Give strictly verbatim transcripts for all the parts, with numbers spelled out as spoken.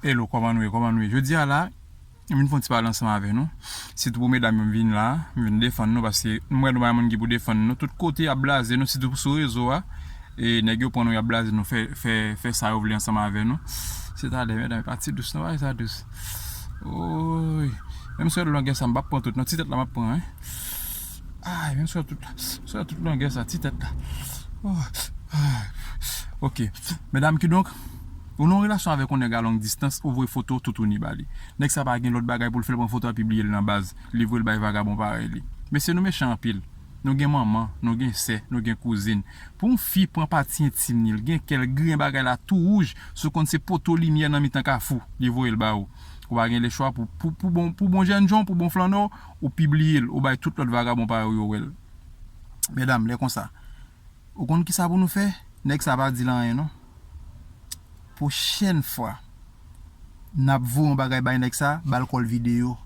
Hello, kòman nou ye? Kòman nou ye? Jodi a la, m vin fè yon ti pale ansanm avè nou. Sitou pou medam yo, m vin la, m vin defann nou, paske m wè nou pa moun ki pou defann nou. Tout kote y ap blaze nou, sitou sou rezo a. E nèg yo pran nou, y ap blaze nou, fè, fè, fè sa yo vle ansanm avè nou. Se talè, medam, e pa ti dous, non, pa sa dous. Oy. Menm si w wè longè sa, m p ap pran tout, non, ti tèt la m ap pran, wi. Ay, menm si w wè tout, si w wè tout longè sa, ti tèt la. Oh, ay. Ok. Medam, kidonk, ou nan yon relasyon avèk yon nèg a long distans, ou voye foto toutouni ba li. Nèg sa pa gen lòt bagay pou l fè, l pran foto a pibliye l nan baz. Li voye l bay vagabon parèy li. Mesye, nou mechan anpil. Nou gen manman, nou gen sè, nou gen kouzin. Pou yon fi pran pati entim ni, l gen kè l griyen bagay la tou wouj, si w konn se poto limyè nan mitan kafou, li voye l ba ou. Ou pa gen lechwa pou, pou, pou bon, pou bon jènjan, pou bon flannè w, ou pibliye l, ou bay tout lòt vagabon parèy ou yo wè l. Medam, lè konsa, ou konn kisa pou nou fè? Nèg sa pa di l anyen, non. Pwochèn fwa, n ap voye yon bagay bay nèg sa, ba l kòl videyo,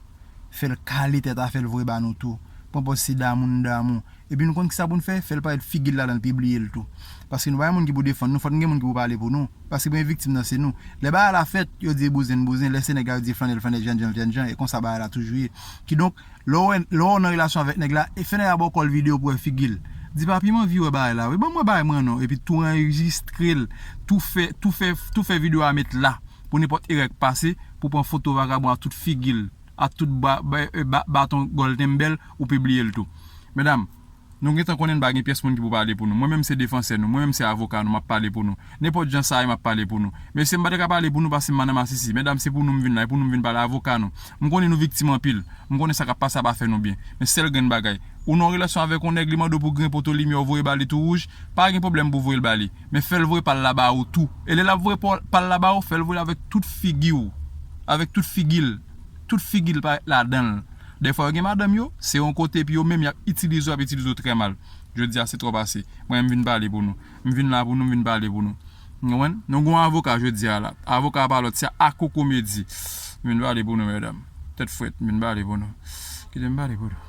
fè l kale tèt a, fè l voye ba nou tou. Pran pòz se damou n damou. Epi nou konn kisa pou n fè? Fè l parèt figi l ladan l, pibliye l tou. Paske nou pa gen moun ki pou defann nou, fòk nou gen moun ki pou pale pou nou. Paske premye viktim nan se nou. Lè bagay la fèt, yo di e bouzen n bouzen, lè se nèg la yo di e flannè l flannè, jènjan l jènjan, e konsa bagay la toujou ye. Kidonk, lè w wè, lè w nan relasyon avèk nèg la, e fè nèg la ba w kòl videyo pou w wè figi l. Di, "Papi, m anvi wè bagay la, wi, ban m wè bagay mwen non." Epi tou anrejistre l, tou fè, tou fè, tou fè videyo a met la. Pou nenpòt erè k pase, pou pran foto vagabon a tout figi l, a tout ba, ba, ba, baton gòl tenbèl, ou pibliye l tou. Medam, nou gentan konnen n pa gen pyès moun ki pou pale pou nou. Mwen menm se defansè nou, mwen menm se avoka nou, m ap pale pou nou. Nenpòt jan sa ye, m ap pale pou nou. Mesye, m pa te ka pale pou nou paske m pa nan masisi. Medam, se pou nou m vin la, e pou nou m vin pale, avoka nou. M konnen nou viktim anpil. M konnen sa k ap pase a pa fè nou byen. Men sèl grenn bagay. Ou nan yon relasyon avèk yon nèg, li mande w pou griyen poto limyè, ou voye ba li tou wouj, pa gen pwoblèm pou voye l ba li. Men fè l voye pa l la ba ou tou. E lè l ap voye pa, pa l la ba ou, fè l voye l avèk tout figi w. Avèk tout figi l. Tout figi l parèt ladan l. Dèfwa yo gen madanm yo, se yon kote epi yo menm y ap itilize w, y ap itilize w trè mal. Jodi a se twòp ase. Mwen menm m vin pale pou nou. M vin la pou nou, m vin pale pou nou. Ou konprann? Nou gen yon avoka jodi a la. Avoka a pa lòt, se Akoko Medi. M vin pale pou nou, medam. Tèt frèt, m vin pale pou nou. Kite m pale pou nou.